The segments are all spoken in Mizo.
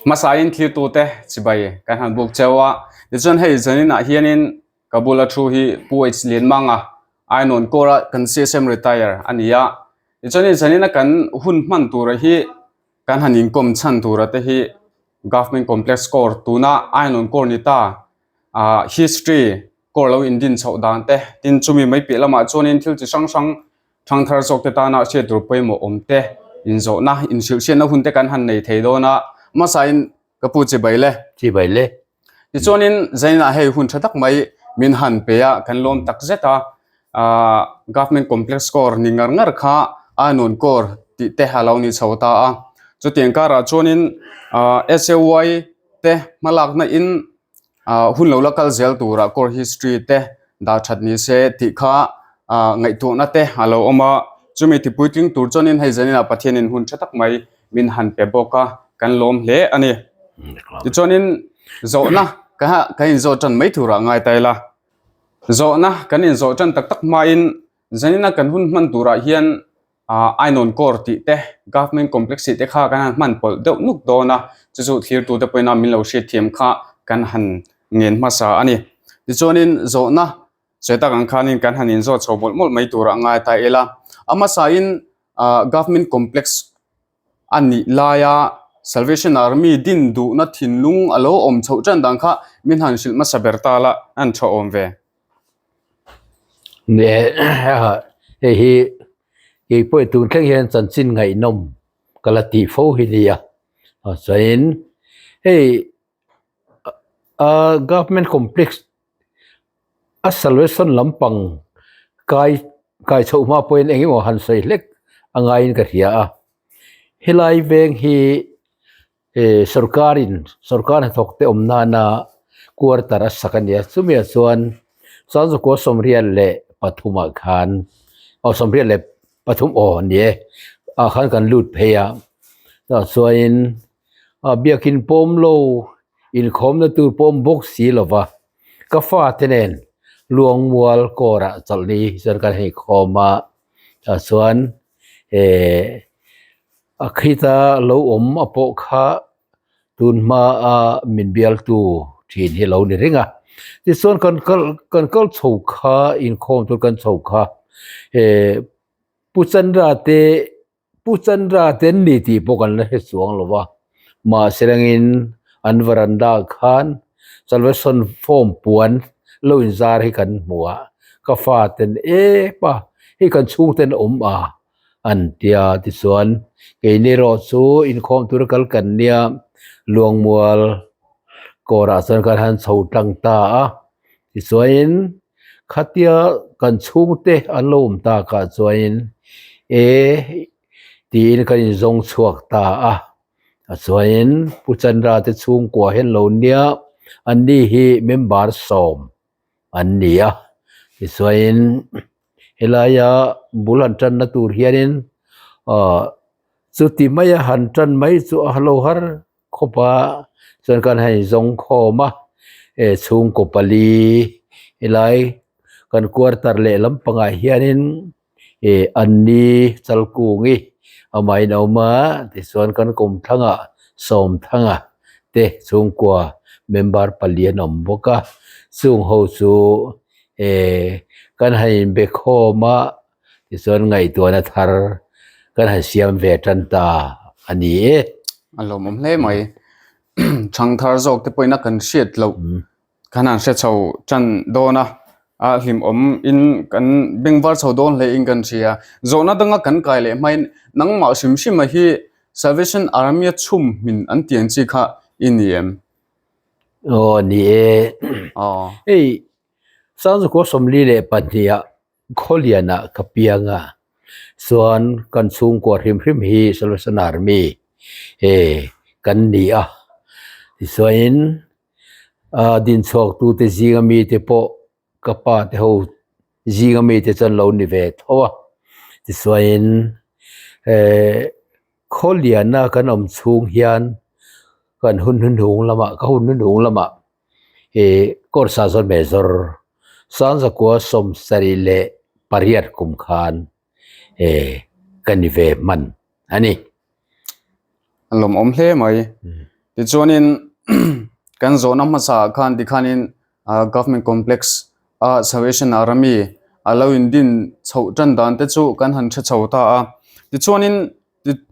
Hmasain thiltute chibai kan han buk cheu a, tichuan hei zaninah hianin ka bula thu hi Pu H Lianmanga Ainawn Kawra kan CSM retire a ni a, tichuanin zanina kan hun hman tura hi kan han inkawm chhan tura te hi Government Complex Corps tuna Ainawn Corps ni ta ah history Corps lo indin chhoh dan te tin chumi mai piah lamah chuanin thil chi hrang hrang Thangthar zawk te tana hriat tur pawimawh awm te, inzawhna, inhrilhhriatna hun te kan han nei thei dawn a, hmasain ka pu chibai le. Chibai le. Tichuanin Zainah hei hun tha tak mai min han pe a, kan lawm tak zet a, aah Government Complex Corps ni ngar ngar kha a nun Corps tih te a lo ni chho ta a, chutiang karah chuanin aah SAY te hmalakna in ah hun lo la kal zel turah court history te dah that ni se tih kha ah ngaihtuahna te a lo awm a chumi ti puitling tur chuanin hei zaninah Pathianin hun tha tak mai min han pe bawk a kan lawm hle a ni tichuanin zawhna ka kan inzawh tan mai turah ngai ta ila zawhna kan inzawh tan tak tak hmain zanina kan hun hman turah hian ah Ainawn Corps tih te Government Complex tih te kha kan han hman pawlh deuh nuk dawn a chu chu thlir tute pawhin a min lo hriat thiam kha kan han ngen hmasa a ni tichuanin zawhna sawi tak ang khanin kan han inzawt chho mawlh mawlh mai turah ngai ta ila a hmasain ah Government Complex a nih laia Salvation Army din duhna thinlung a lo awm chhoh tan dan kha min han hrilh hmasa ber ta la an tha awm ve. Hei hi kei pawh tun thleng hian chanchin ngaihnawm ka la tih fo hi nia chuanin hei a government complex a salvation lampang kai kai chhoh hma pawhin eng emaw han sawi hlek a ngaiin ka hria a helai veng hi. eh sorkarin sorkar hnathawk te awm nana quarter a sak a nia chumi ah chuan Sangzukua 83 ah khan aw 83 aw ni e ah khan kan lut phei a tah chuanin ah biakin pawm lo inkhawmna tur pawm bawk si lova ka fate nen Luangmual kawrah chawlhni chuan kan hei khawm a tah chuan eh. A khita lo awm a pawh kha tun hma a min bialtu thin hi lo ni reng a. Tichuan kan kal kan kal chho kha inkhawm tur kan chho kha eh Pu Chandra te Pu Chandra te an ni tih pawh kan la hre chuang lo va. Mahse rengin an veranda khan Salvation form puan lo inzar hi kan hmu a, ka faten e pa hei kan chhungten awm a an ti a tichuan keini erawh chu inkhawm tura kal kan nia Luangmual kawrah chuan kan han chho tlang ta a tichuanin khatia kan chhungte an lo awm takah chuanin e tiin kan inzawng chhuak ta a chuanin Pu Chandra te chhungkua hian lo nia anni hi member sawm an ni a tichuanin helaia bul han tanna tur hianin ah chuti maia han tan mai chu a lo har khawp a chuan kan han inzawng khawm a eh chhungkaw pali helai kan quarter leh lampangah hianin ih an ni chalkungi amahin a awm a tichuan kan kawmthlangah sawmthanga te chhungkua member pali an awm bawk a chung ho chu eh kan han inbe khawm a tichuan ngaihtuahna thar kan han siam ve tan ta a ni e. A lawmawm hle mai thangthar zawk te pawhin a kan hriat loh. Kan han hre chho tan dawn a, a hlimawm in kan bengvar chho dawn hle in kan hria. Zawhna danga kan kai leh hmain nangmah hrim hrim a hi Salvation Army a chhum hmin an tih ang chi kha i ni em? Aw ni e. Aw. Hei Sangzukua 42 ah Khawlianah ka piang a, chuan kan chhungkua hrim hrim hi Salvation Army e kan ni a. Tichuanin ah dinchhuak tute zinga mite pawh ka pa te ho zinga mite chuan lo ni ve tho a tichuanin eh khawliana kan awm chhung hian kan hun hnuhnung lamah ka hun hnuhnung lamah ih kawr sa zawn ve zawr Sangzakua 78 kum khan eh ka ni ve hman a ni. A lawmawm hle mai. Tichuanin kan zawhna hmasa ah khan tikhanin ah government complex a salvation army a lo in din chhoh tan dan te chu kan han hre chho ta a tichuanin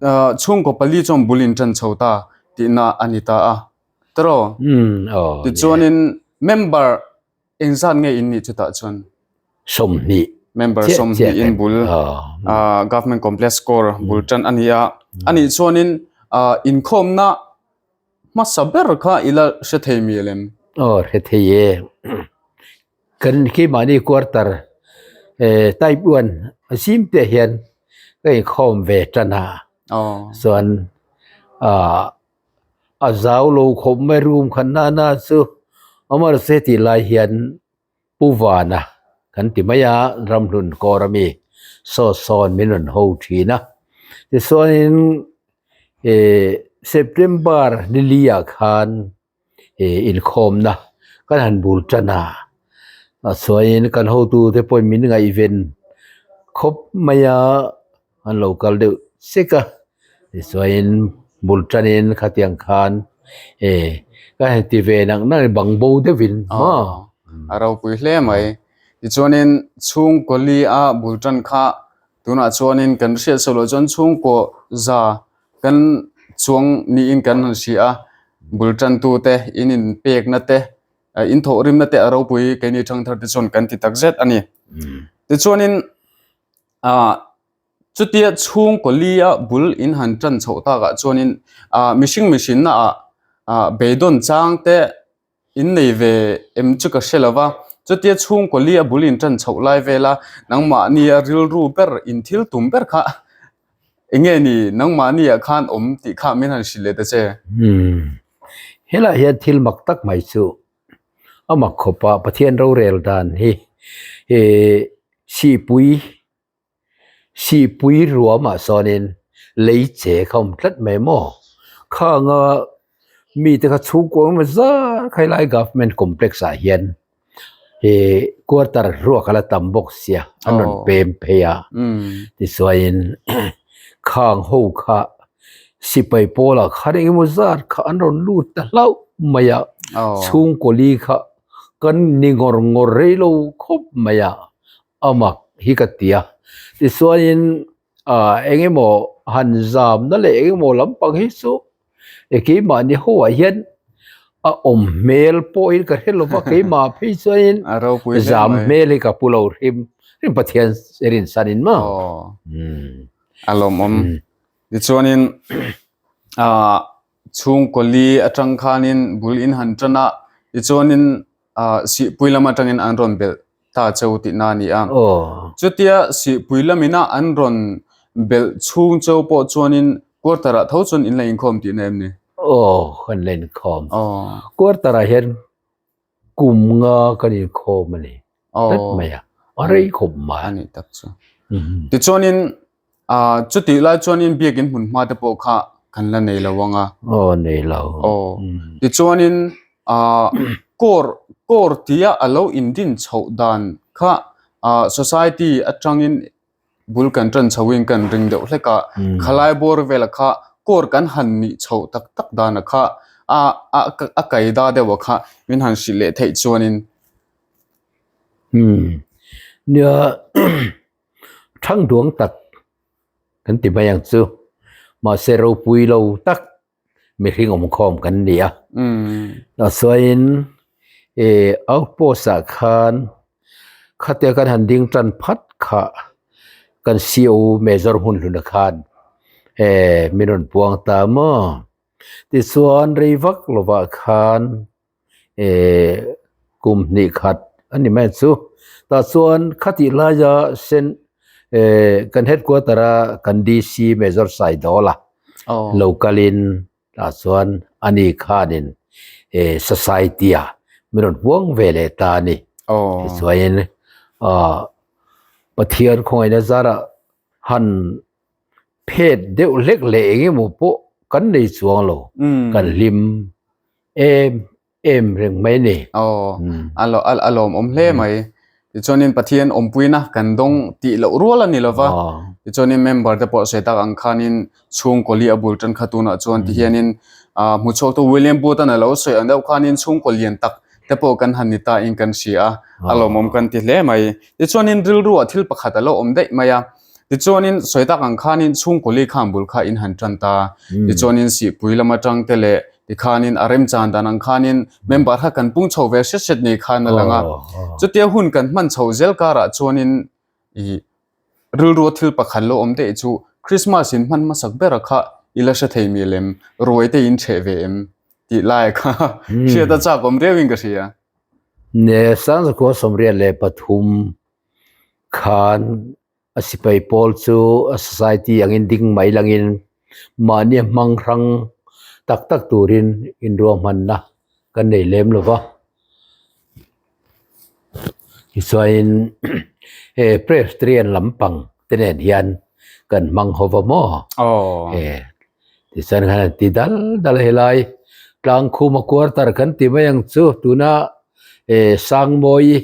ah chhungkaw pali chuan bul in tan chho ta tihna a ni ta a tiraw tichuanin member Engzat nge in nih chutah chuan? 20 Member 20 in bul Government Complex Corps bul tan a ni a. A nih chuanin inkhawmna hmasa ber kha i la hre thei mi lem? Aw hre thei e. Kan keimahni quarter type 1 a zim te hian ka inkhawm ve tan a. Chuan A zau lo khawp mai room khat nana chu Amarse tih lai hian Pu Vana kan ti mai a Ramhlun kawr ami saw sawn min rawn ho thin a tichuanin ih September ni li ah khan ih inkhawmna kan han bul tan a ah chuanin kan hotute pawhin min ngaihven khawp mai a. An lo kal deuh sek a, tichuanin bul tanin khatiang khan e ka han ti ve nang nang bang bo deuhin maw. A ropui hle mai. Tichuanin chhungkaw li a bul tan kha tunah chuanin kan hriat saw loh chuan chhungkaw za kan chuang niin kan han hria a, bul tantute in inpekna te in thawhrimna te a ropui keini thangthar te chuan kan ti takzet a ni. Tichuanin. Ah chutia chhungkaw li a bul in han tan chhoh takah chuanin ah mihring mihrinna ah ah beidawn chang te in nei ve em chu ka hre lo va chutia chhungkaw li a bul in tan chhoh lai vel a nangmahni a rilru ber in thil tum ber kha eng nge ni nangmahni ah khan awm tih kha min han hrilh leh ta che. Umm helaiah hian thil mak tak mai chu a mak khawp a Pathian rorel dan hi ih Sihpui Sihpui ruamah sawnin lei che kha awm tlat mai maw? Khanga mite kha chhungkaw engemaw zar kha helai government complex ah hian ih quarter ruak a la tam bawk sia an rawn pem phei a tichuanin khang ho kha sipai pawlah khan engemaw zar kha an rawn lut ta hlauh mai a chhungkaw li kha Kan ni ngawr ngawr rei lo khawp mai a, a mak hi ka ti a. Tichuanin ah eng emaw han zamna leh eng emaw lampang hi chu e keimahni ho ah hian a awm hmel pawhin ka hre lo va, keimah phei chuanin zam hmel hi ka pu lo hrim hrim Pathian rinsanin maw. A lawmawm. Tichuanin ah Chhungkaw li atang khanin bul in han tan a, tichuanin ah sihpui lam atangin an rawn belh ta cheu tihna a ni a. Chutia sihpui lamina an rawn belh chhung cheu pawh chuanin quarter ah tho chuan in la inkhawm tihna em ni? Aw, kan la inkhawm. Quarter ah hian kum nga kan inkhawm a ni tlat mai a, a rei khawp mai. A nih tak chu. Tichuanin ah chutih lai chuanin biakin hmun hma te pawh kha kan la nei lo ang a. Aw nei lo. Aw tichuanin ah core core tia a lo indin chhoh dan kha ah society atangin bul kan tan chho in kan ring deuh hlek a khalai bawr vela kha core kan han nih chhoh tak tak dan a kha a a a kai da deuh a kha min han hrilh leh theih chuanin. Umm nia thang duang tak kan ti mai ang chu mahse ropui lo tak mihring awm khawm kan ni a tah chuanin ih outpost ah khan khatia kan han ding tan phat kha kan CO major hmun hluna khan eh min rawn puang ta maw tichuan rei vak lovah khan eh kum hnih khat a ni mai chu tah chuan khatih laia sen eh kan headquarter a kan DC major Saidawla lo kalin tah chuan ani khanin eh society ah min rawn huang ve leh ta a ni tichuanin ah Pathian khawngaihna zarah han phet deuh hlek leh eng emaw pawh kan nei chuang lo kan hlim em em reng mai a ni. Aw a a lawmawm hle mai tichuanin Pathian awmpuina kan dawng tih loh rual a ni lo va tichuanin member te pawh sawi tak ang khanin chhungkaw li a bul tan kha tunah chuan ti hianin. Ah hmu chhuaktu William Booth-a'n a lo sawi ang deuh khanin chhungkaw lian tak te pawh kan han ni ta in kan hria a, a lawmawm kan ti hle mai. Tichuanin rilruah thil pakhat a lo awm daih mai a, tichuanin sawi tak ang khanin chhungkaw li khan bul kha in han tan ta. Tichuanin sihpui lam atang te leh tikhanin a remchan dan ang khanin member kha kan pung chho ve hret hret ni khan a lang a. Chutia hun kan hman chho zel karah chuanin ih Rilru a thil pakhat lo awm daih chu Christmas in hman hmasak bera kha i la hre thei mial em? Ruai te in chheh ve em? Tih lai kha hriat a chak awm riau in ka hria. Ne Sangzakua 93 khan a sipai pawl chu a society angin ding mai langin mahni a hmang hrang tak tak turin inruahmanna kan nei lem lo va. Tichuanin he Presbyterian lampang te nen hian kan hmang ho va maw? He tichuan khan an ti dal dal a helai Tlangkhuma quarter kan ti mai ang chu tuna he Sangmawi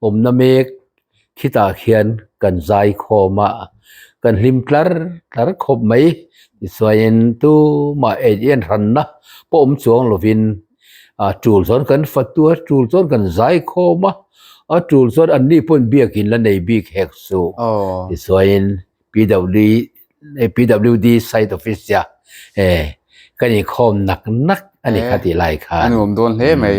awmna mek Khitah khian kan zai khawm a, kan hlim tlar tlar khawp mai. Tichuanin tumah en en hranna pawh awm chuang lovin a tul chuan kan fatu a, tul chuan kan zai khawm a, a tul chuan anni pawhin biakin la nei bik hek suh. Tichuanin PWD PWD site office chia eh kan inkhawm nak nak a ni kha tih lai khan. A nuam dawn hle mai.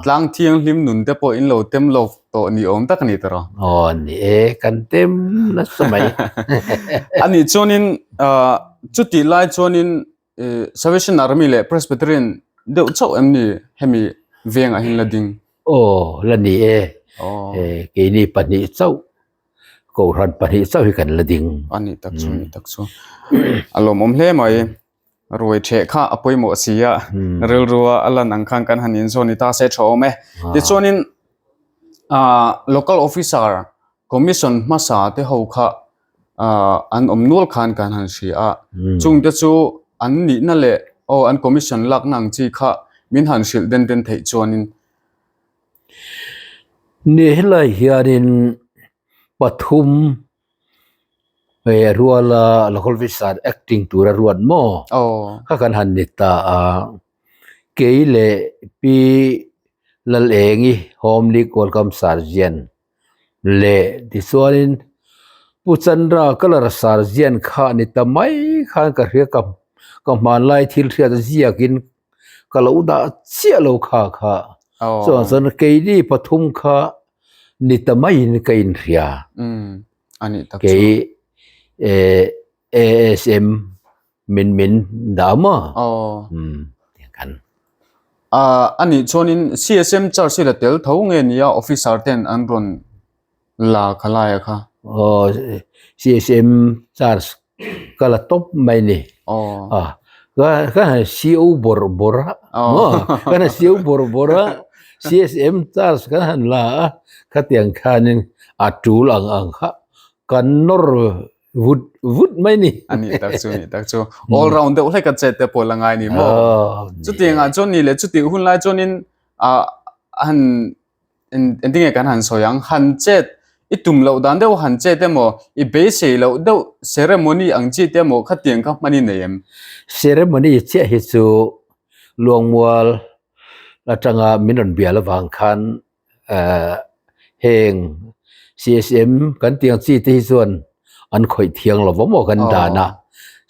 Tlang thianghlim nun te pawh in lo tem lo tawh ni awm tak a ni tawh rawh. Aw ni e, kan tem nasa mai. A nih chuanin chutih lai chuanin Salvation Army leh Presbyterian deuh chauh em ni hemi vengah hian la ding? Aw la ni e, keini pahnih chauh Kohhran pahnih chauh hi kan la ding. A nih tak chu, a nih tak chu. A lawmawm hle mai. Ruai theh kha a pawimawh si a, rilrua a lan ang khan kan han inzawn ni ta se tha awm e. Tichuanin ah local officer commission hmasa te ho kha ah an awm nual khan kan han hria a. Chungte chu an nihna leh aw an commission lakna ang chi kha min han hrilh den den theih chuanin Ni helai hianin pathum eh ruala local officer acting tura ruat maw kha kan han ni ta a, kei leh Pi Lalengi Home League Welcome Sergeant leh tichuanin Pu Chandra Colour Sergeant kha ni ta mai khan ka hria ka ka hmanlai thil hriat ziakin ka lo dah chiah lo kha kha chuan chuan keini pathum kha ni ta maiin ka inhria kei eh ASM min min dah maw kan a nih chuanin CSM charge hi la tel tho nge nia officer ten an rawn la kha laia kha aw CSM charge ka la tawp mai ni a ka han CO bawrh bawrh a maw ka han CO bawrh bawrh a CSM charge kan han la a khatiang khanin a tul ang ang kha kan nawr vut vut mai ni a nih tak chu nih tak chu all round deuh hlek a chet te pawh la ngai ni maw chutiang ah chuan ni leh chutih hun lai chuanin a han Engtinge kan han sawi ang, han chet i tum loh dan deuh han chet emaw, i beisei loh deuh ceremony ang chi te emaw khatiang kha hman i nei em? Ceremony chiah hi chu Luangmual atanga min rawn bial avang khan heng CSM kan tih ang chi te hi chuan an khawih thiang lo va maw kan dan a,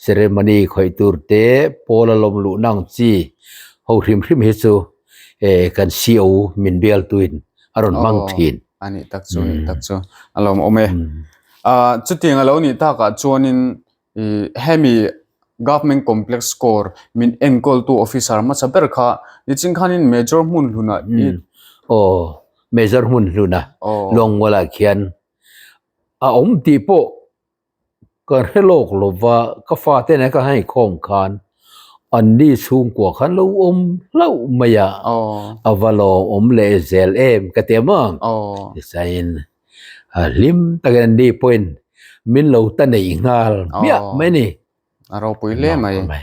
ceremony khawih tur te pawl a lawm luhna ang chi ho hrim hrim hi chu eh kan CO min bial tuin a rawn hmang thin. A nih tak chu, nih tak chu a lawm awm e. Ah chutiang a lo nih takah chuanin ih hemi government complex score min enkawltu officer hmasa ber kha nichin khanin major hmun hlunah i Aw major hmun hluna Lawngmualah khian a awm tih pawh Ka hre lawk lo va, ka fate nen ka han inkhawm khan anni chhungkua khan lo awm hlauh mai a, a va lawmawm leh zel em ka ti a maw? Tichuanin hlim takin anni pawhin min lo ta neih nghal hmiah mai a ni. A ropui hle mai.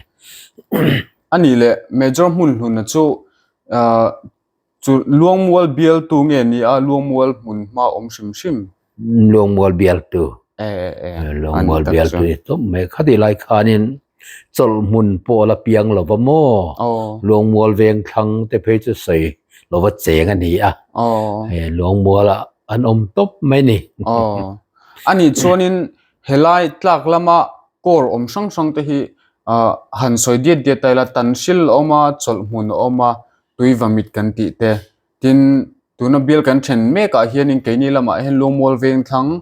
A nih leh Major Hmunhluna chu Chu Luangmual bialtu nge ni a, Luangmual hmun hma awm hrim hrim? Luangmual bialtu. E e e. Luangmual bialtu ni tawp mai. Khatih lai khanin Chawlh hmun pawh a la piang lo va maw? Luangmual veng thlang te phei chu sawi lo va cheng a ni a. Luangmualah an awm tawp mai ni. Anih chuanin helai tlak lama kawr awm hrang hrang te hi han sawi diat diat ta ila Tanhril a awm a, chawlh hmun a awm a, Tuivamit kan tih te. Tin, tuna bial kan then mekah hianin keini lamah hian Luangmual veng thlang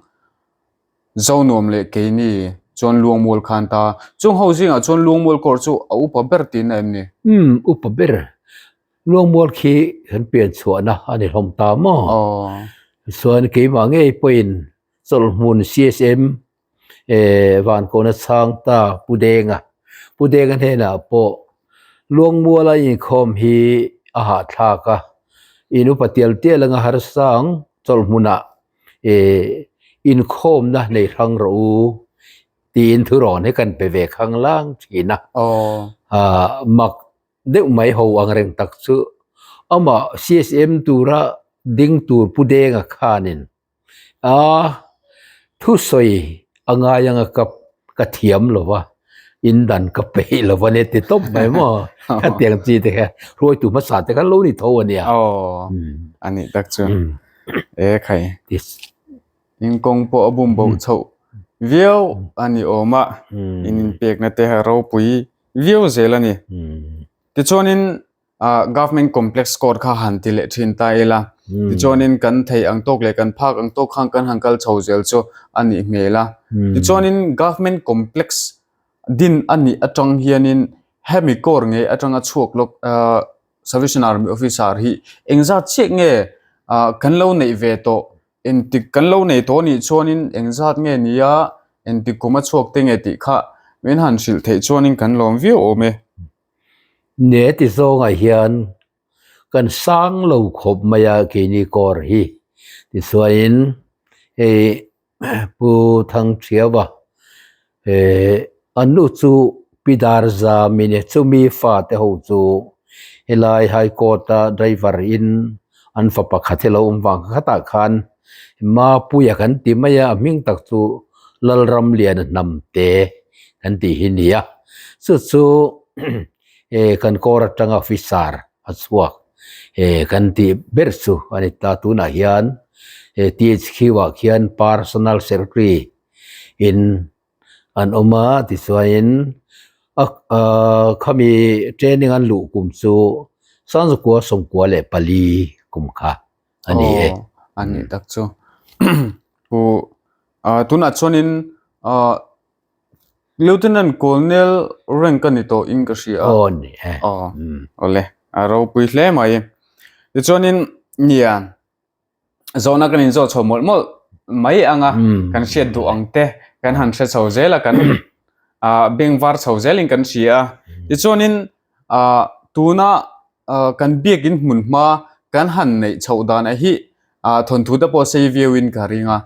Zonuam leh keini chuan Luangmual khan ta. Chung ho zingah chuan Luangmual kawr chu a upa ber tiin a em ni? Umm, upa ber. Luangmual khi kan pian chhuahna a ni hlawm ta maw? Aw. Chuan keimah ngei pawhin chawlhhmun CSM eh Vankawna chhang ta Pu Denga. Pu Denga hnenah pawh Luangmuala inkhawm hi a hahthlak a, in upa tial tial anga harsa ang chawlhhmunah eh inkhawmna nei hrang rawh u tiin thurawn hi kan pe ve khang lang thin a. Ah mak deuh mai ho ang reng tak chu amah CSM tura ding tur Pu Denga khanin a thusawi a ngai anga ka ka thiam lo va in dan ka peih lo va nia ti tawp mai maw khatiang chi te kha hruaitu hmasa te kha lo ni tho a nia. Aw a nih tak chu. E khai in kawng pawh a bum bo chhoh viau a ni awm a in inpekna te a ropui viau zel a ni. Tichuanin ah government complex court kha han ti leh thin ta ila tichuanin kan theih ang tawk leh kan phak ang tawk khan kan han kal chho zel chu a nih hmel a. Tichuanin government complex din a nih atang hianin hemi court ngei atanga chhuak lawk ah Salvation Army officer hi engzat chiah nge ah kan lo neih ve tawh engtik kan lo nei tawh anih chuanin engzat nge ni a engtik kum a chhuak te nge tih kha min han hrilh theih chuanin kan lawm viau awm e. Ne ti zawngah hian kan sang lo khawp mai a keini kawr hi tichuanin hei Pu Thangthiaua eh an nu chu Pi Darzami nia chumi fate ho chu helai High Court a driver in an fa pakhat hi a lo awm vang khatah khan Mapuia kan ti mai a a hming tak chu Lalramliana Hnamte kan tih hi nia chu chu eh kan kawr atanga officer a chhuak eh kan tih ber chu a ni ta tunah hian eh THQ ah khian personal secretary in an awm a tichuanin a ah khami training an luh kum chu Sangzakua 94 kum kha a ni e. Aw a nih tak chu pu ah tunah chuanin ah Lieutenant Colonel rank a ni tawh in ka hria a. Aw ni e. Aw awle a ropui hle mai. Tichuanin nia zawhna kan inzawh chho mawlh mawlh mai ang a kan hriat duh ang te kan han hre chho zel a kan ah beng var chho zelin kan hria a. Tichuanin ah tuna ah kan biakin hmun hma kan han neih chhoh danah hi ah thawnthu te pawh sei viauin ka ring a.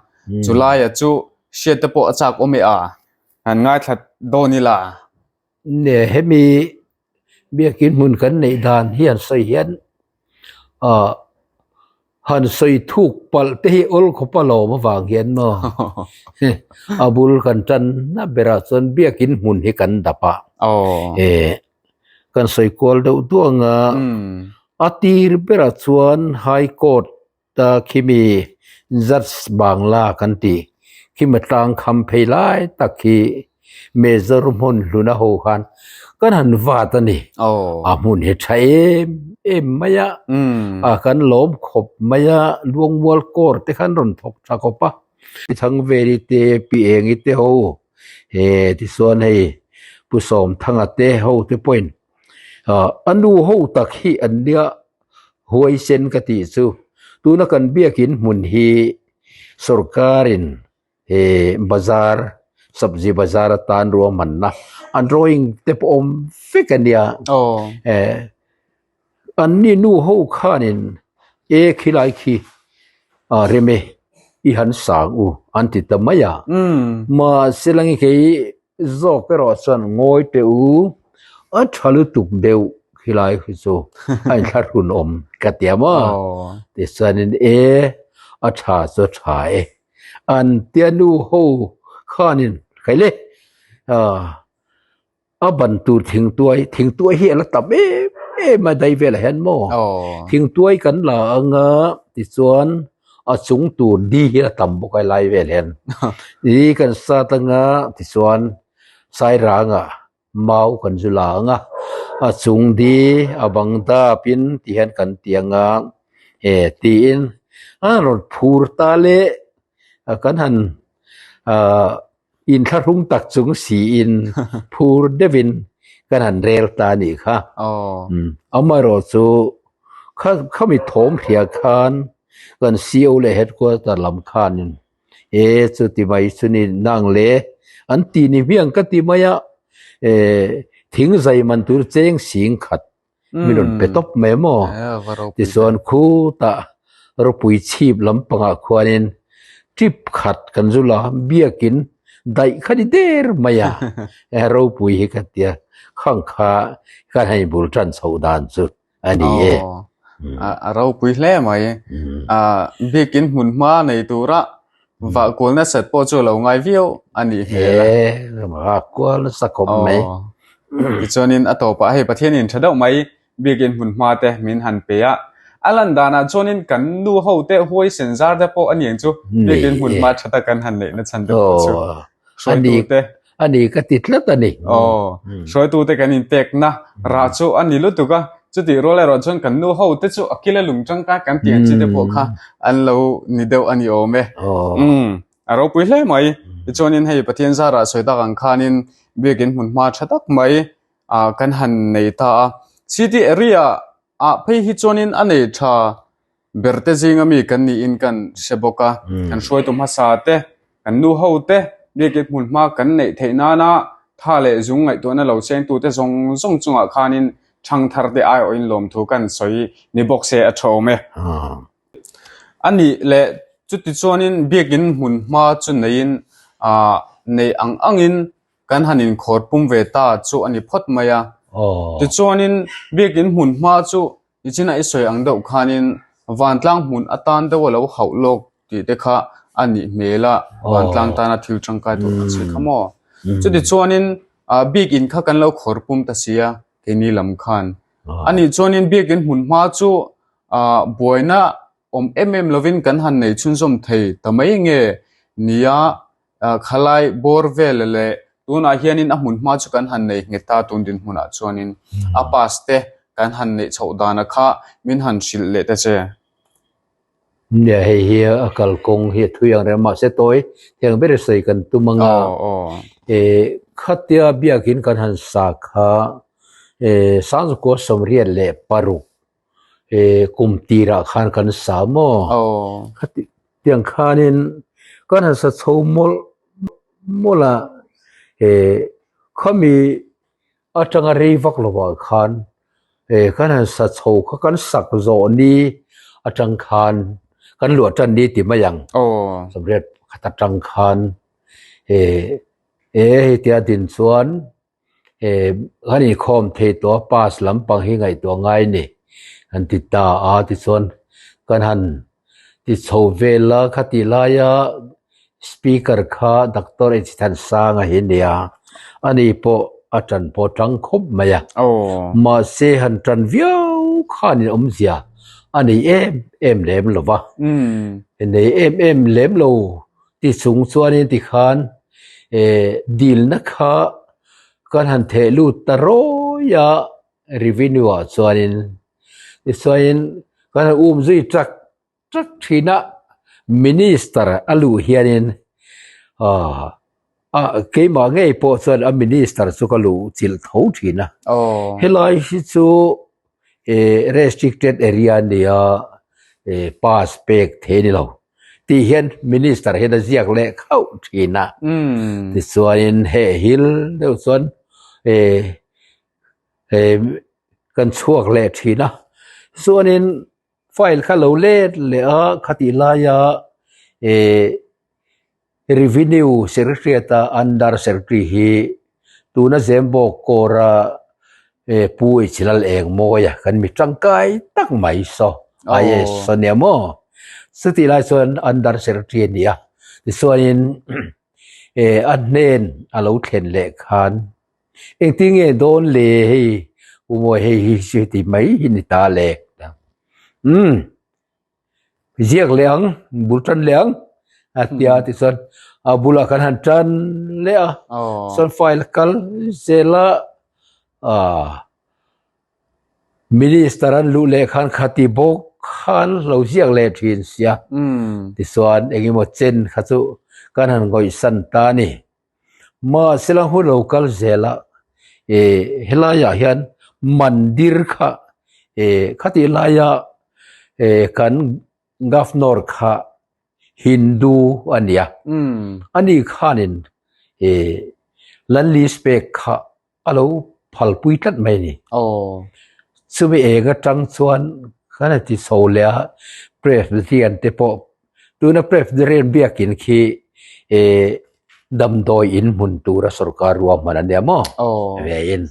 Chulaia chu hriat te pawh a chak awm e a, han ngaithla dawn ila. Ne hemi biakin hmun kan neih dan hi han sawi hian ah han sawi thuk palh te hi awl khawp a lawm avang hian maw a bul kan tan na berah chuan biakin hmun hi kan dap a eh kan sawi kual deuh duah ang a a tir berah chuan high court Ta khimi Judge Bangla kan tih khimi tlang kham phei lai tak khi Major hmun hluna ho khan kan han vat a ni. A hmun hi tha em em mai a, a kan lawm khawp mai a, Luangmual Corps te khan rawn thawk tha khawp a. Pi Thangveli te, Pi Engi te ho, he tichuan hei Pu Sawmthanga te ho te pawhin a nu ho tak hi an nia Huaisen ka tih chu tuna kan biakin hmun hi sorkarin he bazar sabzi bazar atan ruahmanna an drawing te pawh awm vek a nia eh an ni nu ho khanin e khilai khi a rem e i han sang u an ti ta mai a mahse lang kei Zawk erawh chuan ngawi teh u, a tha lutuk deuh khilai khi chu a inthlahrun awm ka ti a maw? Tichuanin e, a tha chu a tha e. An tia nu ho khanin khaile. A ban tur thingtuai, thingtuai hi a la tam em em a dai velah hian maw? Thingtuai kan la ang a, tichuan a chung tur di hi a tam bawk a helai vel hian. Di kan sat ang a, tichuan sairangah mau kan zu la ang a, a chung di a bang dapin ti hian kan ti ang a, e tiin a rawn phur ta le kan han ah Inthlahrung tak chung siin phur deuhin kan han rel ta a nih kha. Amaherawh chu khami thawm hria khan kan CO leh headquarter lam khanin e chuti mai chu ni nang le an ti ni hmiang ka ti mai a, e thing zai man tur cheng sing khat mi rawn pe tawp mai maw? Tichuan khutah ropui chhip lampangah khuanin trip khat kan zul a, biakin daih kha ni der mai a, ropui hi ka tia khang kha kan han inbul tan chhoh dan chu a ni e. A ropui hle mai. Biakin hmun hma nei tura Vah kual nasat pawh chu a lo ngai viau a nih hmel a. E, vah kual nasa khawp mai. Tichuanin a tawpah hei Pathianin tha deuh mai biakin hmun hma te min han pe a. A lan danah chuanin kan nu ho te huaisen zar te pawh a niang chu biakin hmun hma tha tak kan han neih na chhan te pawh chu hruaitu te A ni ka ti tlat a ni. Aw, hruaitute kan inpekna rah chu a ni lutuk a, chutih rual erawh chuan kan nu ho te chu a kila lung tangkai kan tih ang chi te pawh kha an lo ni deuh a ni awm e. Umm, a ropui hle mai. Tichuanin hei Pathian zarah sawi tak ang khanin biakin hmun hma tha tak mai ah kan han nei ta a. City area ah phei hi chuanin a nei tha Berte zinga mi kan niin kan hre bawk a, kan hruaitu hmasa te, kan nu ho te, biakin hmun hma kan neih theih nana tha leh zung ngaihtuahna lo chengtute zawng zawng chungah khanin thangthar te aiawhin lawmthu kan sawi ni bawk se a tha awm e. A nih leh chuti chuanin biakin hmun hma chu neiin ah nei ang angin kan han inkhawr pum ve ta chu a ni phawt mai a. Tichuanin biakin hmun hma chu Nichinah i sawi ang deuh khanin vantlang hmun atan deuh a lo hauh lawk tih te kha a nih hmel a, vantlang tana thil tangkai tur kan sawi kha maw? Chuti chuanin biak in kha kan lo khawr pum ta si a, keini lam khan. A nih chuanin biak in hmun hma chu buaina awm em em lovin kan han nei chhunzawm thei ta mai nge nia Khalai bawr vel leh tunah hianin a hmun hma chu kan han nei nghet ta tun dinhmunah chuanin a pass te kan han neih chhoh dana kha min han hrilh leh ta che. Nia hei hi a kalkawng hi a thui ang reng mahse tawi thei ang ber sawi kan tum ang a khatia biakin kan han sa kha Sangzukua 86 kum tirah khan kan sa maw? Khati tiang khanin kan han sa chho mawlh mawlh a, khami atanga rei vak lovah khan kan han sa chho kha kan sak zawh ni atang khan kan luah tan ni ti mai ang 80 khat atang khan hei tia din chuan eh kan inkhawm thei tawh a pass lampang hi ngaihtuah ngai a ni an ti ta a tichuan kan han ti chho vel a khatih laia speaker kha doctor H Thansanga hi a ni a ani pawh a tan pawh tang khawp mai a mahse han tan viau khanin awmzia a nei em em lem lo va nei em em lem lo. Ti chung chuanin tikhan eh dilna kha kan han theh lut ta rawi a revenue ah chuanin tichuanin kan han um zui trak trak thin a minister a luh hianin ah ah keimah ngei pawh chuan a minister chu ka luh chilh tho thin a helai hi chu eh restricted area a ni a eh pass pek thei a ni lo. Tih hian Minister hian a ziak leh khauh thin a. Tichuanin heh hil deuh chuan eh eh kan chhuak leh thin a. Chuanin file kha lo let leh a khatih laia eh Revenue Secretariat a Under Secretary hi tuna Zembawk Kawra Pu Ichilal Engmawia kan mi tangkai tak mai saw IAS a nia maw? Chutih lai chuan Under Secretary a ni a, tichuanin a hnen a lo thlen leh khan. Engtin nge dawn le hei U Mawi hei hi chu heti mai hi ni ta le. Umm ziak leh ang bul tan leh ang a tia tichuan a bulah kan han tan leh a chuan file kal zel a ah Minister an luh leh khan khati bawk khan lo ziak leh thin sia tichuan engemaw chen kha chu kan han ngawihsan ta a ni. Mahsela hun lo kal zel a eh helaiah hian mandir kha eh khatih laia eh kan Governor kha Hindu a ni a ani khanin eh Lanlist pek kha a lo phalpui tlat mai a ni. Chumi eng atang chuan kan han ti chho leh a, Presbyterian te pawh tuna Presbyterian biakin khi eh damdawi in hmun tura sorkar ruahman a nia maw ve in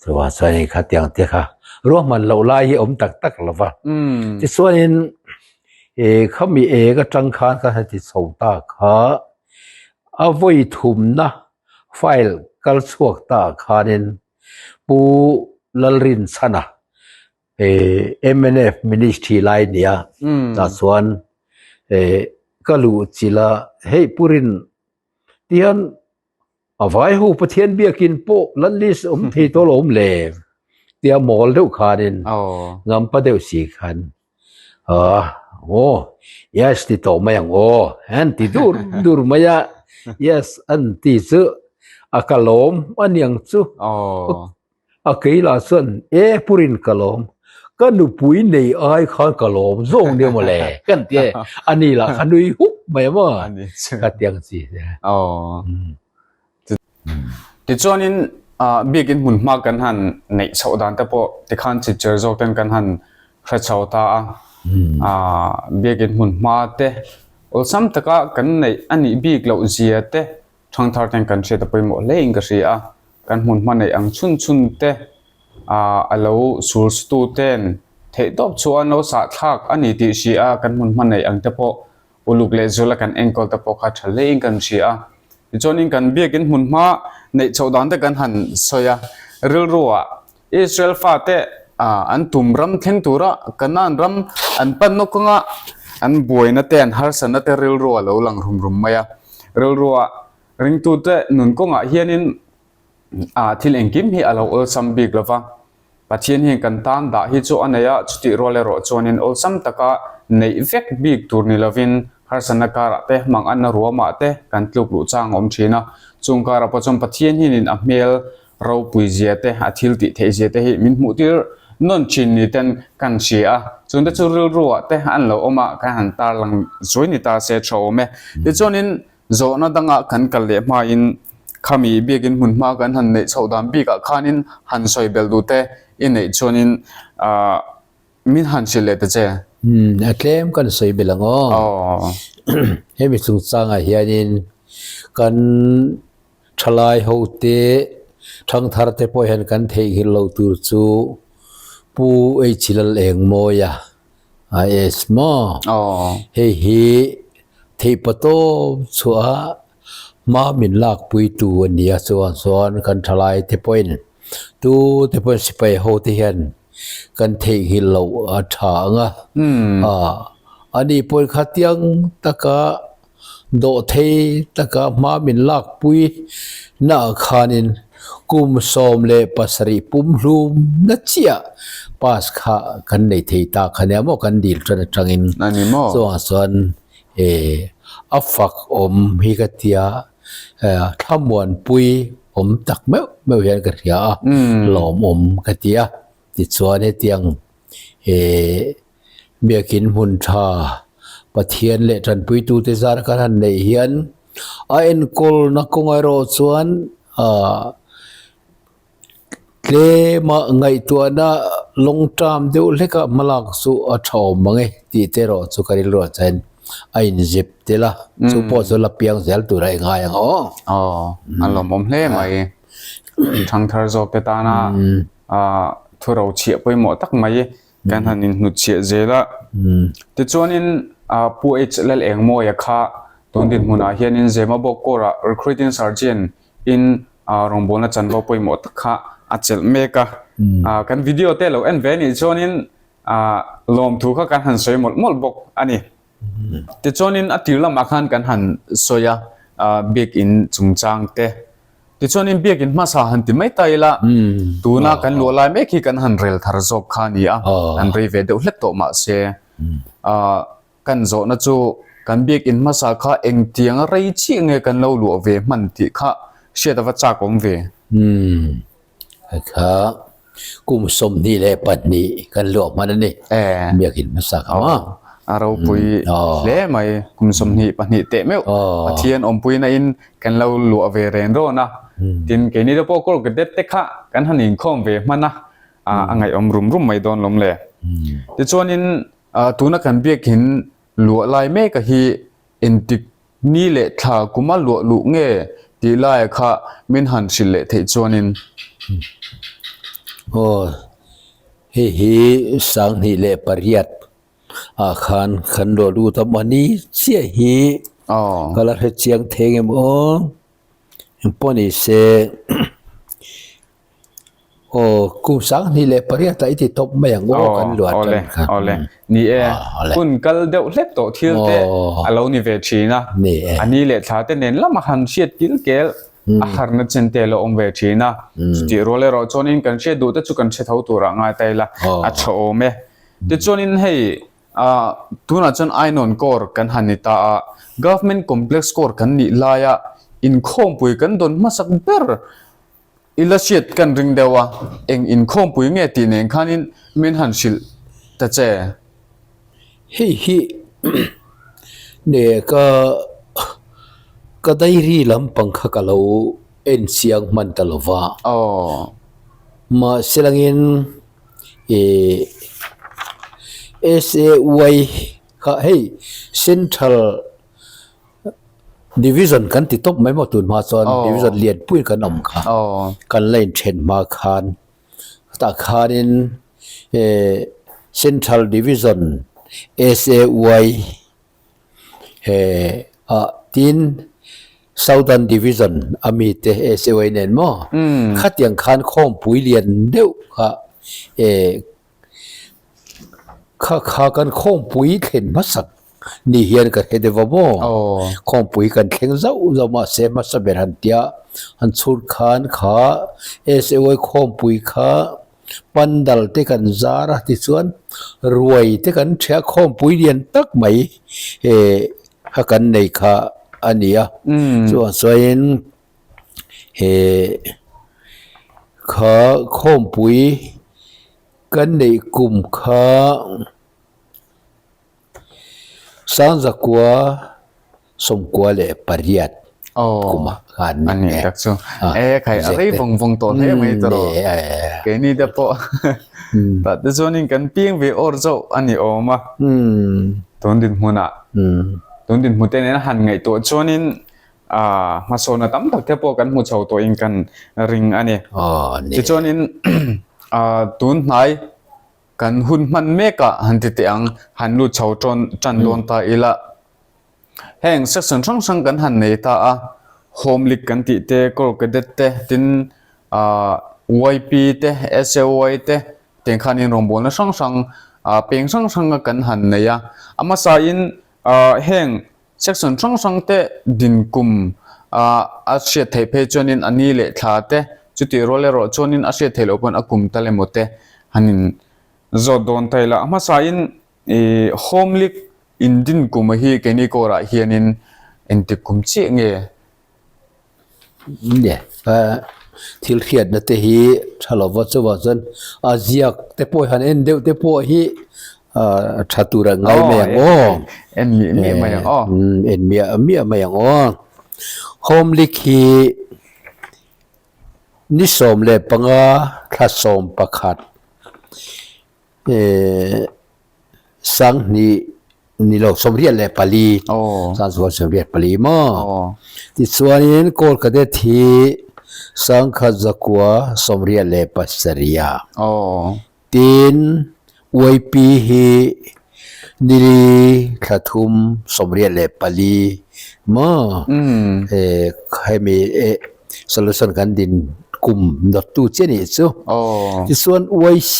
chuvang chuan hei khatiang te kha ruahman loh lai hi a awm tak tak lo va. Tichuanin eh khami eng atang khan kan han ti chho ta kha a vawi thumna File kal chhuak ta khanin Pu Lalrinchhana mnf ministry lai nia tah chuan ka luh chilh a, hei Pu Rin tihian a vai ho Pathian biakin pawh lan list awm thei tawh lo awm le tia mawl deuh khanin ngampa deuh si khan Ah, aw, yes ti tawh mai ang aw, an ti dur dur mai a, yes an ti chu a ka lawm a niang chu. A kei lah chuan e purin ka lawm, ka nupui nei ai khan ka lawm zawng nia mawle kan ti e, ani lah kha nui huk mai a maw, ka ti ang chi. Tichuanin biakin hmun hma kan han neih chhoh dan te pawh tikhan chipcher zawk ten kan han hre chho ta a. Biakin hmun hma te awlsam taka kan neih a nih bik loh zia te thangthar ten kan hriat a pawimawh hle in ka hria a. Kan hmun hma neih ang chhun chhun te a lo sul su ten theihtawp chu an lo sahthlak a ni tih hria a kan hmun hma neih ang te pawh uluk leh zula kan enkawl te pawh kha tha hle in kan hria a. Tichuanin kan biakin hmunhma neih chhoh dan te kan han sawi a, rilruah Israel fate an tum ram thleng tura Canaan ram an pan nawk anga an buaina te an harsatna te rilru a lo lang rum rum mai a. Rilruah ringtute nun kawngah hianin thil engkim hi a lo awlsam bik lo va. Pathian hian kan tan dah hi chu a nei a, chutih rual erawh chuanin awlsam taka neih vek bik tur ni lovin harsatna karah te, manganna ruamah te kan tluk luh chang a awm thin a. Chung karah pawh chuan Pathian hianin a hmel ropui zia te, a thil tih theih zia te hi min hmuh tir nawn thin ni ten kan hria a. Chungte chu rilruah te an lo awm a, kan han tarlang zuai ni ta se tha awm e. Tichuanin Zawhna dangah kan kal leh hmain khami biakin hmun hma kan han neih chhoh dan bikah khanin han sawi belh duh te i neih chuanin aah min han hrilh leh ta che. Umm a tlem kan sawi belh ang aw. Hemi chungchangah hianin kan thalai ho te thangthar te pawh hian kan theihnghilh loh tur chu Pu H Lalengmawia IAS maw? Hei hi theihpatawp chhuah hma min lakpuitu a ni a, chuan chuan kan thalai te pawhin tu te pawhin sipai ho te hian kan theihnghilh loh a tha ang a, ani pawhin khatiang taka Dawhthei taka hma min lakpui naah khanin kum 17 pumhlum na chiah pass kha kan nei thei ta kha nia maw kan dil tan atangin chungah chuan a fak awm hi ka tia thlamuanpui awm tak meuh meuh hian ka hria a lawmawm ka ti a tichuan hetiang Biakin hmun tha Pathian leh tanpuitute zar kan han neih hian a enkawlna kawng erawh chuan ah tlema ngaihtuahna lawng ṭam deuh hlekah hmalak chu a tha awm mang e tih te erawh chu ka rilruah chuan a inzep tel a, chu pawh chu la piang zel tur a i ngai ang aw. Aw, a lawmawm hle mai. Thangthar zawk te tana ah thu ro chhiah pawimawh tak mai kan han inhnut chhiah zel a. Tichuanin ah Pu H Lalengmawia kha tun dinhmunah hianin Zemabawk Corps-ah Recruiting Sergeant in. rawngbawlna chanvo pawimawh tak kha a chelh mek a. Kan video te lo en ve nih chuanin lawmthu kha kan han sawi mawlh mawlh bawk a ni. Tichuanin a tir lamah khan kan han sawi a, biakinn chungchang te. Tichuanin biakinn hmasa han ti mai ta ila, tuna kan luah lai mek hi kan han rel thar zawk kha a ni a, an rei ve deuh hlek tawh mahse kan zawhna chu kan biakinn hmasa kha engtianga rei chiah nge kan lo luah ve hman tih kha hriat a va chak awm ve. Kha kum 22 kan luah hman a ni. Biakinn hmasa kha maw? A ropui hle mai. Kum 22 teh meuh Pathian awmpuina in kan lo luah ve ren rawn a. Tin, keini te pawh Corps Cadet te kha kan han inkhawm ve hman a, a ngaihawm rum rum mai dawn lawm le. Tichuanin tuna kan biakinn luah lai mek a hi engtik Ni leh thla kuma luah luh nge tih laia kha min han hrilh leh theih chuanin. Aw, hei hi 2008 ah khan kan luah lut a, mahni chiah hi ka la hre chiang thei ngem aw, engpawh ni se. Aw, kum 2008 ah i ti tawp mai ang aw kan luah tan kha. Awle, ni e, hun kal deuh hlek tawh thil te a lo ni ve thin a, a ni leh thla te nen lama han hriat kil kel a harna chen te a lo awm ve thin a, chutih rual erawh chuanin kan hriat duh te chu kan hre tho turah ngai ta ila a tha awm e. Tichuanin hei tunah chuan Ainawn Corps kan han ni ta a, Government Complex Corps kan nih laia inkhawmpui kan dawn hmasak ber I la hriat kan ring deuh a, eng inkhawmpui nge tih nen khanin min han hrilh ta che. Hei hi ne ka ka diary lampang kha ka lo en chiang hman ta lo va. Aw. Mahse langin ih SAY kha hei Central Division kan ti tawp mai maw tun hma chuan division lian pui kan awm kha kan la inthen hma khan tah khanin eh Central Division SAY eh ah tin Southern Division a mi te SAY nen maw khatiang khan khawmpui lian deuh kha eh Kha kha kan khawmpui thlen hmasak ni hian ka hre deuh a maw? Khawmpui kan thleng zauh zauh mahse hmasa ber han tia han chhut khan kha SAY khawmpui kha pandal te kan zar a tichuan ruai te kan ṭheh a khawmpui lian tak mai kha kan nei kha a ni a chuvang chuanin he kha khawmpui Kan neih kum kha 1998 kumah khan a ni tak chu e khai a rei vawng vawng tawh hle mai ta rawh keini te pawh tah te chuanin kan piang ve awr zauh a ni awm a tun dinhmunah tun dinhmun te nena han ngaihtuah chuanin Hmasawna tam tak te pawh kan hmu chho tawhin kan ring a ni. Tichuanin tun hnai kan hun hman mekah han ti teh ang, han lut chho tawn tan dawn ta ila. Heng section hrang hrang kan han nei ta a, Home League kan tih te, Corps Cadet te, tin YP te, SAY te, tiang khanin rawngbawlna hrang hrang peng hrang hranga kan han nei a. A hmasain heng Section hrang hrang te din kum a hriat theih phei chuanin a ni leh thla te chutih rual erawh chuanin a hriat theih loh pawn a kum tal emaw te han in zawt dawn ta ila. A hmasain ih Home League in din kum a hi keini kawrah hianin engtik kum chiah nge? Nge thil hriatna te hi tha lova chuvang chuan a ziak te pawh han en deuh te pawh hi a tha tur a ngai mai ang aw en miah miah mai ang aw en miah miah mai ang aw home league hi ni 15 thla 11 eh 2000 ni lo 84 1984 maw tichuanin Corps Cadet hi 1997 tin YP hi nili thla thum 94 maw hemi. Salvation kan din kum dawttu che nih chu. Tichuan YC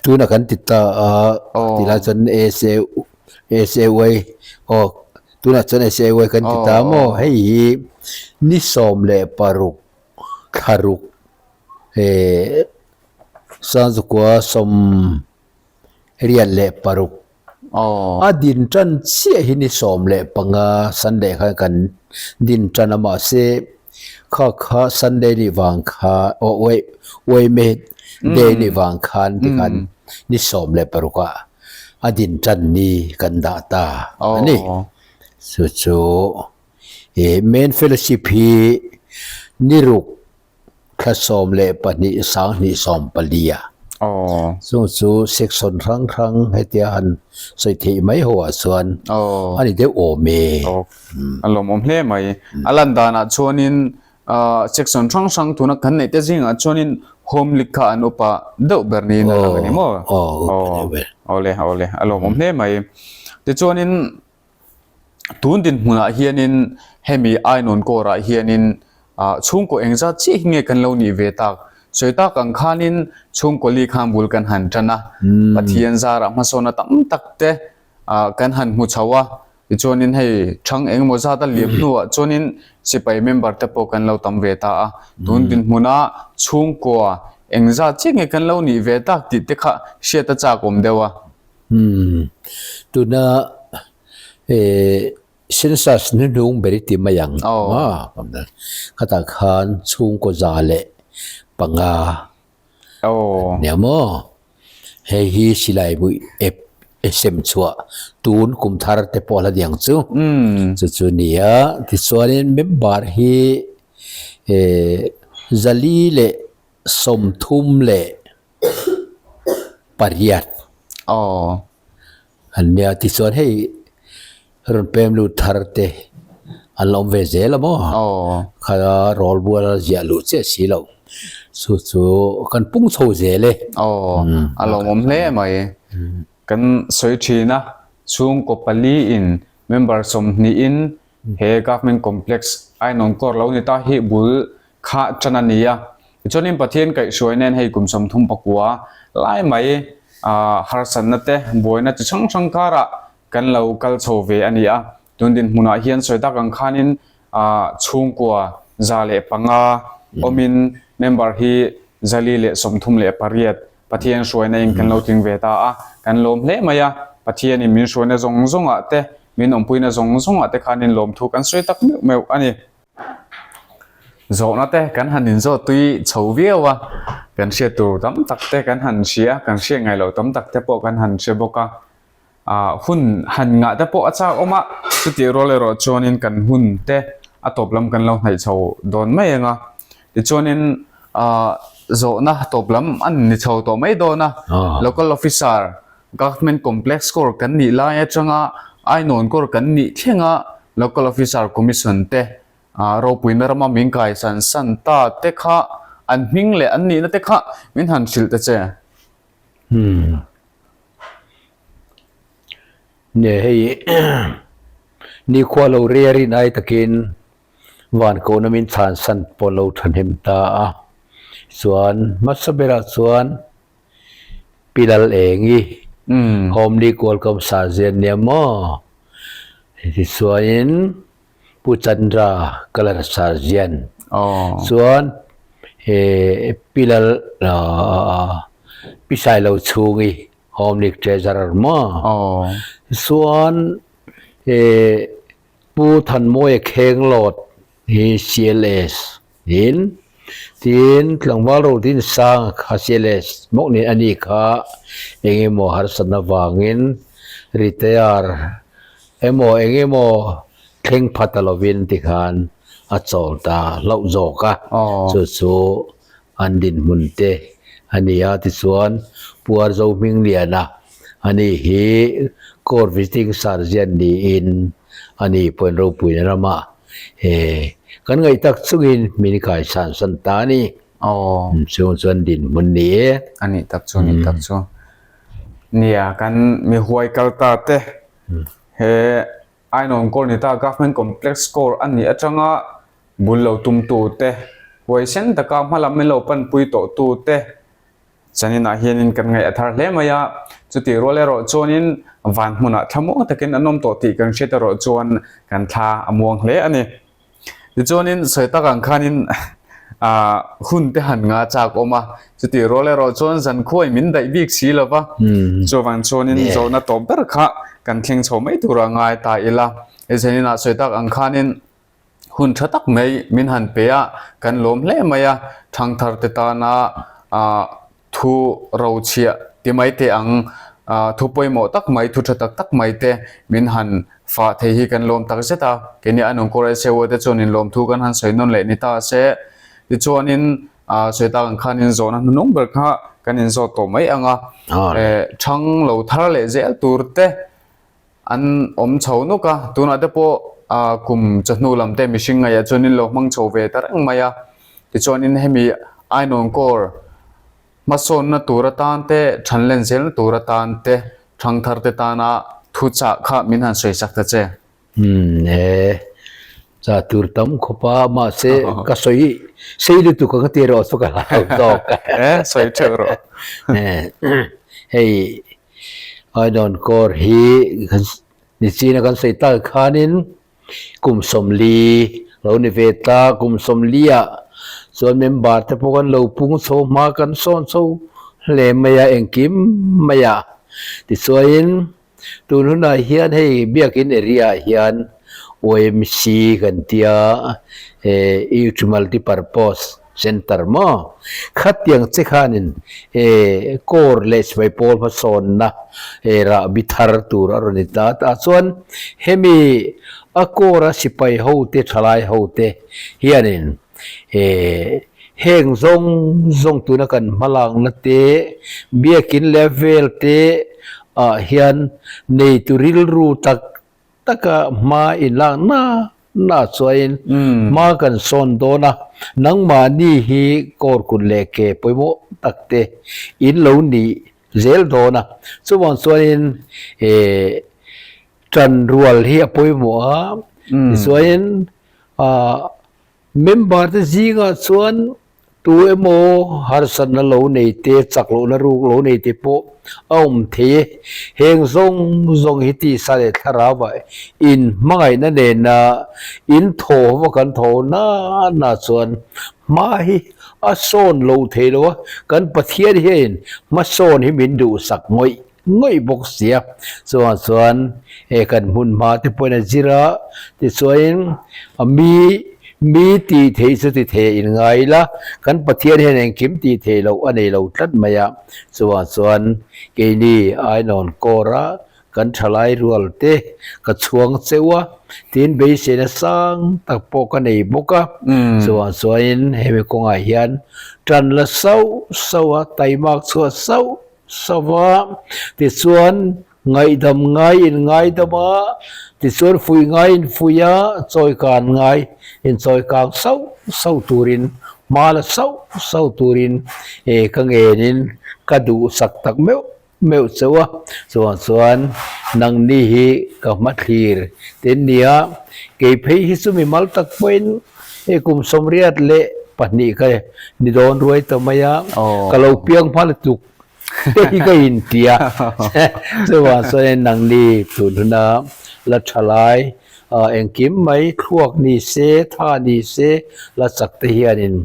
tuna kan ti ta a, tilai chuan SA SAY aw tunah chuan SAY kan ti ta maw hei hi ni 16 thla ruk eh Sangzukua 86 a din tan chiah hi ni 15 Sunday khan kan din tan a mahse kha kha Sunday nih vang kha aw wait Uaime day nih vang khan tikhan ni 16 ah a din tan ni kan dah ta a ni. Chu chu eh main fellowship hi ni ruk Thla 12 2014 a. Chung chu section hrang hrang hetia han sawi theih mai ho ah chuan a ni deuh awm e. A lawmawm hle mai. A lan danah chuanin section hrang hrang tuna kan neih te zingah chuanin home league kha an upa deuh ber niin a lang a ni maw? Aw, upa deuh ber. Awle, awle, a lawmawm hle mai. Tichuanin Tun dinhmunah hianin hemi Ainawn Corps-ah hianin chhungkaw engzat chiah hi nge kan lo nih ve tak? Sawi tak ang khanin chhungkaw li khan bul kan han tan a, Pathian zarah hmasawnna tam tak te kan han hmu chho a, tichuanin hei thang engemaw zat a liam hnuah chuanin sipai member te pawh kan lo tam ve ta a, tun dinhmuna chhungkua engzat chiah nge kan lo nih ve tak tih te kha hriat a chak awm deuh a. Umm tuna eh census hnuhnung ber i ti mai ang a khatah khan chhungkaw 105 nia maw hei hi silai muih ep sem chhuah tun kum thar te pawh a la ni ang chu chu chu nia tichuanin member hi eh 438. Aw. An nia tichuan hei rawn pem lut thar te an la awm ve zel a maw? Aw. Kha rawl bual a ziah luh chiah si loh. Chu chu kan pung chho zel e. Aw. A lawmawm hle mai. Kan sawi thin a, chhungkaw pali in member 20 in he government complex Ainawn Corps lo ni ta hi bul kha tan a ni a. Tichuanin Pathian kaihhruai nen hei kum 39 lai mai harsatna te, buaina chi hrang hrang karah kan lo kal chho ve a ni a. Tun dinhmunah hian sawi tak ang khanin chhungkua 105 awmin member hi 438 Pathian hruaina in kan lo tling ve ta a. Kan lawm hle mai a, Pathianin min hruaina zawng zawngah te, min awmpuina zawng zawngah te khanin lawmthu kan sawi tak meuh meuh a ni. Zawhna te kan han inzawt tui chho viau a, kan hriat tur tam tak te kan han hria, kan hriat ngaih loh tam tak te pawh kan han hre bawk a, ah hun han ngah te pawh a chak awm a, chutih rual erawh chuanin kan hun te a tawp lam kan lo hnaih chho dawn mai ang a, tichuanin ah zawhna tawp lam a ni chho tawh mai dawn a, local officer government complex corps kan nih lai atanga Ainawn Corps kan nih thleng a local officer commission te ropuina rama min kai san san ta te kha an hming leh an nihna te kha min han hrilh ta che. Hmm. Ne hei nikhua lo riarin ai takin van kohna min chhan san pawh lo thahnem ta a. Chuan hmasa berah chuan Pi Lal Engi, Homely Qualcomm Sergeant nia maw? Tichuanin Pu Chandra Colour Sergeant. Chuan Pi Lal Pi Sailo Chhungi Homely Treasurer maw? Chuan Pu Thanmawia Khenglawt hi CLS in tin tlangval Rodin Sang kha CLS mawk nen a ni kha engemaw harsatna vangin retire emaw engemaw thleng pha ta lovin tikhan a chawl ta hlauh zawk a, chu chu an dinhmun te a ni a. Tichuan Puarzo Hmingliana a ni hi Corps Visiting Sergeant niin a ni pawhin ropuina ramah he kan ngaih tak chungin min kaisan san ta a ni. Chung chuan dinhmun ni e. A nih tak chu, a nih tak chu. Nia, kan mi huai kal ta te he Ainawn Corps ni ta Government Complex Corps a nih atanga. Bul lo tumtu te, huaisen taka hma lam min lo panpui tawh tu te chaninah hianin kan ngaih a thar hle mai a. Chutih rual erawh chuanin van hmunah thlamuang takin an awm tawh tih kan hriat erawh chuan kan thla a muang hle a ni. Tichuanin sawi tak ang khanin ah hun te han nga chak awm a, chutih rual erawh chuan zankhuai min daih bik si lo va, chuvang chuanin zawhna tawp ber kha kan thleng chho mai tura ngai ta ila. Zaninah sawi tak ang khanin hun tha tak mai min han pe a, kan lawm hle mai a, thangthar te tana ah thu rochhiah ti mai teh ang ah thu pawimawh tak mai thu tha tak tak mai te min han fah thei hi kan lawm tak zet a, keini a nung kawr SAO te chuan in lawm thu kan han sawi nawn leh ni ta se, tichuanin ah sawi tak ang khanin zawhna hnuhnung ber kha kan inzawt tawh mai ang a, eh thang lo thar leh zel tur te. An awm chho nuk a, tunah te pawh ah kum chawhnu lam te mihring ngaihah chuan in lo hmang chho ve ta reng mai a, tichuanin hemi Ainawn Corps hmasawnna tur atan te, thanlen zelna tur atan te, thangthar te tana thuchah kha min han sawi sak ta che. Umm e, cha tur tam khawp a, mahse ka sawi sei lutuk ang ti erawh chu ka hlau zawk. E, sawi theuh rawh. Hei Ainawn Corps hi nichina kan sawi tak khanin kum sawmli lo ni ve ta, kum sawmli ah chuan member te pawh kan lo pung chho hma kan sawn chho hle mai a engkim mai a. Tichuanin tun hunah hian hei biakin area ah hian OMC kan tia Youth Multi Purpose Center maw? Khatiang che khanin e Corps leh Sipai Pawl hmasawnna e rahbi thar tur a rawn ni ta. Tah chuan hemi a Corps a sipai hote thalai hote hianin e heng zawng zawng tuna kan hmalakna te biakin leh vel te ah hian neitu rilru tak taka hma in lak na na chuain hma kan sawn dawn a, nangmahni hi kawr kut leh ke pawimawh tak te in lo nih zel dawn a, chuvang chuanin eh tan rual hi a pawimawh a, tichuain ah Member te zingah chuan tu emaw harsatna lo nei te, chak lohna ruk lo nei te pawh a awm thei e. Heng zawng zawng hi tisa leh thlarauah in hmangaihna nena in thaw hova kan thaw na na chuan hma hi a sawn lo thei lo a, kan Pathian hian hmasawn hi min duhsak ngawih ngawih bawk sia. Chuvang chuan he kan hmun hma te pawhin a zir a, tichuain mi mi tih theih chu ti thei a inngai ila, kan Pathian hian engkim tih theih loh a nei lo tlat mai a. Chuvang chuan keini Ainawn Corps-a kan thalai rual te ka chhuang cheu a, tin beiseina sang tak pawh ka nei bawk a. Chuvang chuanin hemi kawngah hian tan la sauh sauh a, taimak chhuah sauh Sava, tichuan ngaihdam ngai in ngaidam a, tichuan fuih ngai in fuih a, chawikan ngai in chawikang sauh sauh turin, hma la sauh sauh turin eh ka ngenin ka duhsak tak meuh meuh chauh a. Chuvang chuan nangni hi ka hmathlir te nia, kei phei hi chu mimal tak pawhin hei kum 32 ka ni dawn ruai ta mai a, ka lo piang hma lutuk Hei ka intia chuvang chuanin nangni tun huna la tha lai engkim mai thluak ni se tha ni se la chak te hianin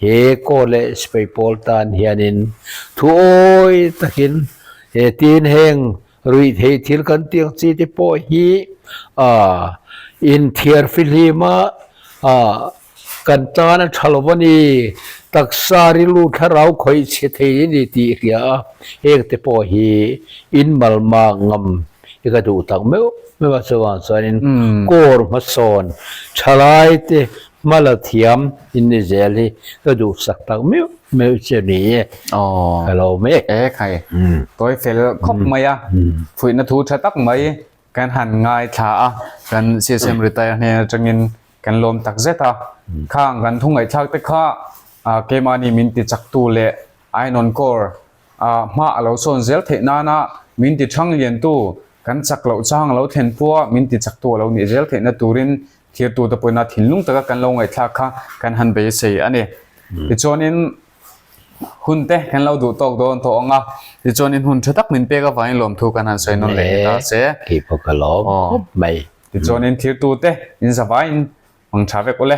he kaw leh sipai pawl tan hianin thu awi takin he tin heng ruih theih thil kan tih ang chi te pawh hi inthiar fihlim a Kan tan a tha lo a ni, taksa rilru thlarau khawih chhe thei a ni tih hria a, heng te pawh hi in malma ngam hi ka duh tak meuh meuh a, chuvang chuanin kawr hmasawn thalai te hma la thiam in ni zel hi ka duhsak tak meuh meuh che ni e, ka lo awm e. E khai, tawi fel khawp mai a, fuihna thu tha tak mai kan han ngaithla a, kan CSM retire hnen atangin Kan lawm tak zet a, khang kan thu ngaihthlak te kha keimahni min ti chaktu leh Ainawn Corps hma a lo sawn zel theih nana min ti thang liantu, kan chak loh chang a lo thlen pua min ti chaktu a lo nih zel theihna turin Thirtute pawhin a thinlung taka kan lo ngaihthlak kha kan han beisei a ni. Tichuanin hun te kan lo duh tawk dawn tawh ang a, tichuanin hun tha tak min pek avangin lawmthu kan han sawi nawn leh ni ta se. Kei pawh ka lawm khawp mai. Tichuanin thirtute in zavaiin mang tha vek ule.